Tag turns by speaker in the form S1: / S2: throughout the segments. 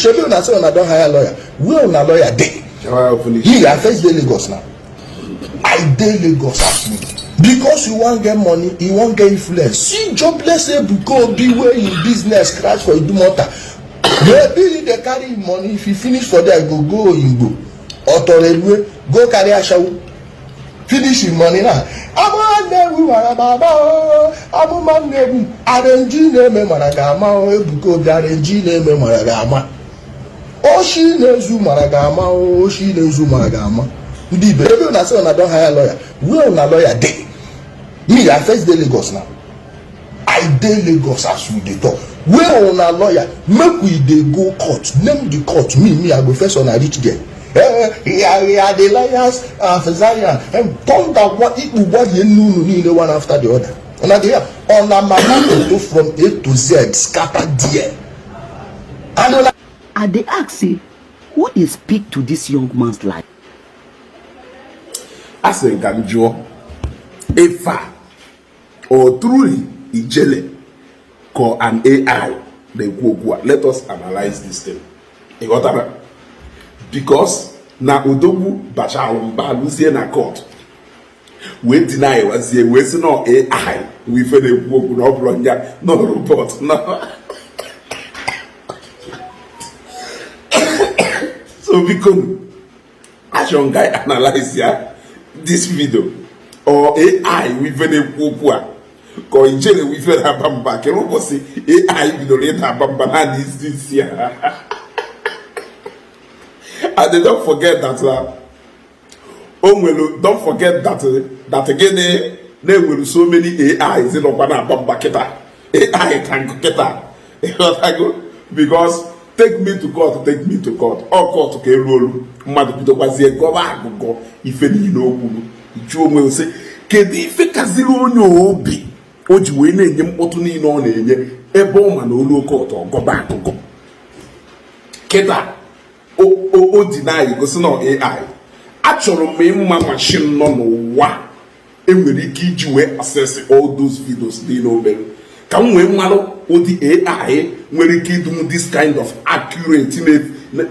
S1: Shebi una say una don hire lawyer. Where una lawyer dey? Me, I first dey Lagos now. I dey Lagos as me. Because you wan get money, you wan get influence. See jobless Ebuka Obi wey him business crash for Idumota. Maybe he dey carry him money, if he finish for there, he go go Oyingbo or Torelue, go carry ashawo. Finish him money now. Amụma nnewu mara baba o, amụma nnewu arenji na-eme mara ga-ama o, Ebuka Obi arenji na-eme mara ga-ama. Oshi na-ezu mara ga-ama o, oshi na-ezu mara ga-ama. Ndị ibe ebe una say una don hire lawyer, where una lawyer dey? Me, I first dey Lagos now. I dey Lagos as we dey talk. Where una lawyer? Make we dey go court. Name the court. Me, I go first una reach there. We are the lawyers of Zion. And thunder one ikpu gbarie nne unu niile one after the other. Una dey hear? Una mama toto from A to Z scatter there. And una
S2: I dey ask say, who dey speak to this young man's life?
S3: A sị ka m jụọ ife a ọ truly Ijele ka an AI na-ekwu okwu a. Let us analyze this thing. Ị ghọtara? Because na odogwu bachalụ mba lụzie na court wee deny wazie wee sị na AI wụ ife na-ekwu okwu na ọ bụrụ nya nọ robot nọ. So biko achọrọ m ka anyị analyze ya this video. Ọ AI wụ ife na-ekwu okwu a ka ọ Ijele wụ ife na-aba mba? Kere ụbọchị AI bidoro ịda aba mba naanị isi isi ya. And they don't forget that o nwere, don't forget that that gịnị na-enwere so many AIs nọkwa na-aba mba kịta. AI ka nkụ kịta, ịghọtago? Because take me to court, take me to court, ọ court ka elu olu mmadụ bidokwazie gọba agụgọ ife niile o kwuru. Jụọ onwe sị, kedu ife kaziri onye obi o ji wee na-enye mkpọtụ niile ọ na-enye ebe ọ ma na olu court ọgọba agụgọ kịta o deny gosi na AI? Achọrọ m ịma machine nọ n'ụwa enwere ike iji wee access all those videos niile o mere ka m wee malụ ụdị AI nwere ike idum this kind of accurate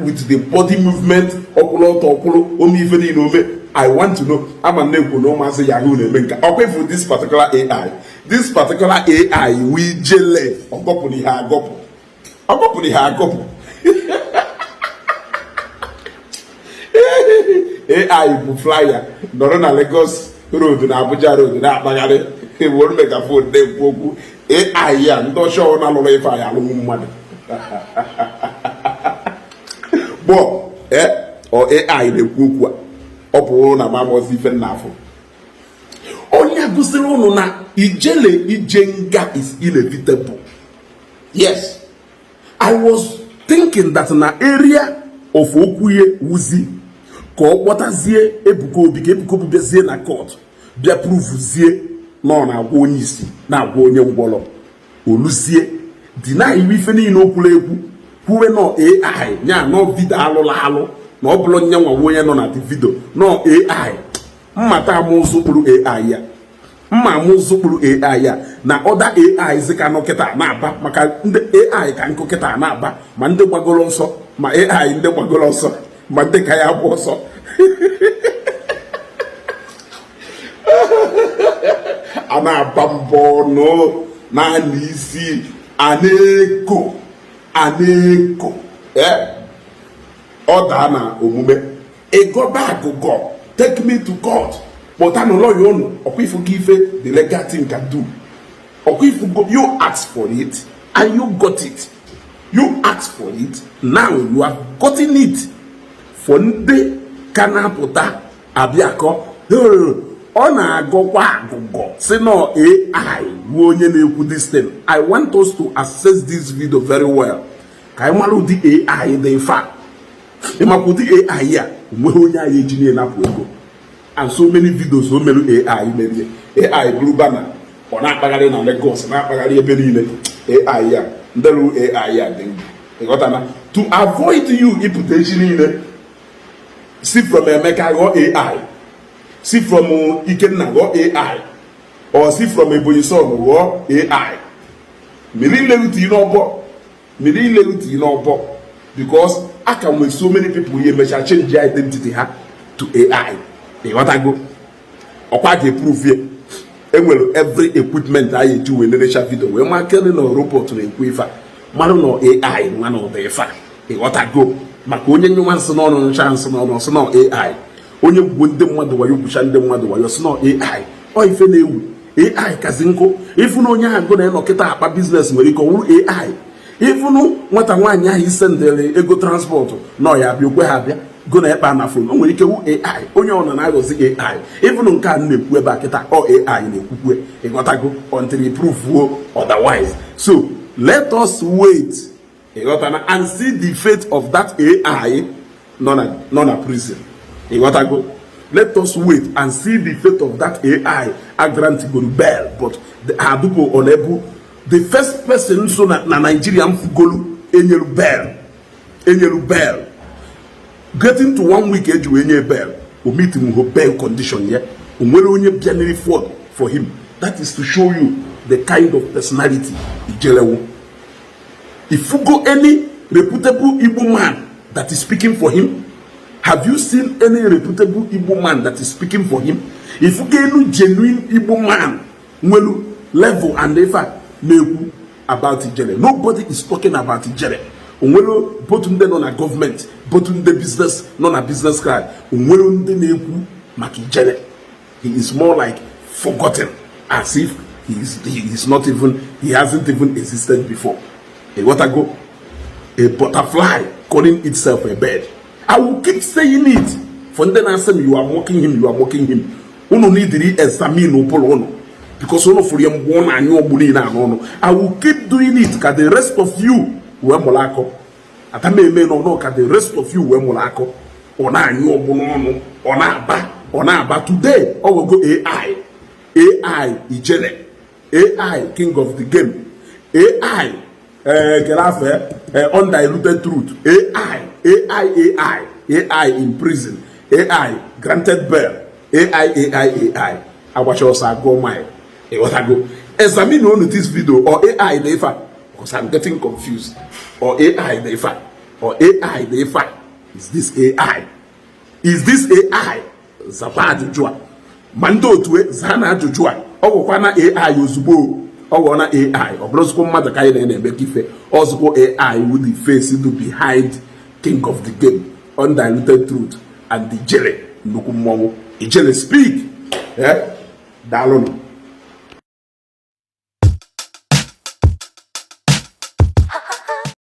S3: with the body movement, ọkwụrụ ọtọ ọkwụrụ ome ife niile ome. I want to know. Ama na-ekwu na ụmụazị yahoo na-eme nka ọkwa ifu this particular AI, this particular AI wụ Ijele ọgọpụrụ ihe agọpụ, ọgọpụrụ ihe agọpụ. AI bụ flyer nọrọ na Lagos road na Abuja road na-akpagharị were megaphone na-ekwu okwu. AI ya ndị ọcha ọ na-alụrụ ife anyị alụghị mmadụ gbọ ọ AI na-ekwu okwu a ọ pụrụ na mamọzi ife nna afọ onye gosiri ụnụ na Ijele ije nga is inevitable. Yes, I was thinking that na area of okwu ya wuzi ka ọ kpọtazie Ebuka Obi ka Ebuka Obi bịazie na court bịa pruvuzie na ọ na-agwa onye isi na-agwa onye ngwọrọ oluzie deny ife niile o kwuru ekwu kwuwe nọ AI nya nọ video alụrụ alụ na ọ bụrụ nya nwa onye nọ na the video nọ AI. Mmata amụzụ kpụrụ AI ya mma amụzụ kpụrụ AI ya na other AI ka nọ kịta na-aba maka ndị AI ka nkụ kịta na-aba ma ndị gbagoro ọsọ ma AI ndị gbagoro ọsọ ma ndị ka ya agba ọsọ. A na-aba mbọ ọnụ naanị isi a na-eko a na-eko ọ daa na omume ịgọba agụgọ take me to court kpọtanụ lawyer ụnụ. Ọkwa ifugo ife the legal team can do. Ọkwa ifugo, you ask for it and you got it. You ask for it, now you have gotten it. For ndị ka na-apụta abịakọ ọ na-agọkwa agụgọ si na AI bụ onye na-ekwu this thing. I want us to assess this video very well ka anyị mara ụdị AI dị ife a. Ịmakwa ụdị AI a onweghị onye anyị eji na-enapụ ego. And so many videos o merụ AI merie AI bụrụ banner ọ na-akpagharị na Lagos na-akpagharị ebe niile. AI ya ndị rụ AI ya dị ịghọtana to avoid you ịpụta echi niile si from Emeka ghọọ AI, si from Ikenna ghọọ AI, or si from Ebonyi son ghọọ AI. Mmiri ileru tii n'ọbọ, mmiri ileru tii n'ọbọ. Because a ka nwee so many people ihe emecha change identity ha to AI. Ịghọtago? Ọkwa ga-eprove ya. Enwere every equipment anyị eji wee nenecha video wee ma kele na robot na-ekwu ife a, mmadụ nọ AI nwa na ụda ife a. Ịghọtago? Maka onye nyụnwa nsị n'ọnụ, ncha nsị n'ọnụ, sị na AI. Onye gwuo ndị mmadụ wayo, gwucha ndị mmadụ wayo, sị na AI. Ọ ife na-ewu AI kazi nkụ. Ịfụ na onye ahụ gụ na ịnọ kịta akpa business nwere ike ọ wụrụ AI. Ịfụnụ nwata nwaanyị ahụ isendere ego transport nọ ya abịa, okwe ha abịa go na ekpe na phone, o nwere ike wu AI. Onye ọ na na-aghọzi AI. Ịfụnụ nke a na-ekwu ebe a kịta, ọ AI na-ekwukwe. Ịghọtago? Until you prove otherwise. So let us wait, ịghọtana, and see the fate of that AI nọ na prison. Ịghọtago? Let us wait and see the fate of that AI a grant goro bail, but adugo unable. The first person so na Nigeria mfugolu enyeru bail, enyeru bail, getting to one week eji wee nye bail, o meet ho bail condition ya, o nwere onye bịaniri for him. That is to show you the kind of personality Ijelewu. If you go, any reputable Igbo man that is speaking for him? Have you seen any reputable Igbo man that is speaking for him? If you get any genuine Igbo man nwelu level and ife na-ekwu about Ijele? Nobody is talking about Ijele. Onwere both ndị nọ na gọọmenti, both ndị business nọ na business crowd, onwere ndị na-ekwu maka Ijele. He is more like forgotten, as if he is not even, he hasn't even existed before. Ịghọtago? A butterfly calling itself a bird. I will keep saying it for ndị na-asị m, "You are mocking him, you are mocking him." Unu need to examine ụbụrụ unu, because unu fụrụ ya mgbe ọ na-anyụ ọgbụ niile anụ ọnụ. I will keep doing it ka the rest of you wee mụrụ akọ. Atameme nọ ka the rest of you wee mụrụ akọ. Ọ na-anyụ ọgbụ n'ọnụ, ọ na-aba, ọ na-aba. Today ọ ghọgo AI. AI Ijele, AI king of the game, AI kere afọ undiluted truth, AI, AI, AI, AI in prison, AI granted bail, AI, AI, AI agbacha ọsọ agụọ mile. Ịghọtago? Examine unu this video or AI na ife a, because I'm getting confused. Or AI na ife a, or AI na ife a? Is this AI? Is this AI? Zakwa ajụjụ a. Ma ndị otu zaa na ajụjụ a. Ọ gwụkwa na AI ozugbo ọ ghọọ na AI, ọ bụrụzikwa mmadụ ka anyị na-eme ka ife ọzụkwa AI with the face do behind king of the game, undiluted truth and the Ijele, nnukwu mmọnwụ Ijele speak. Eh, daalụnụ.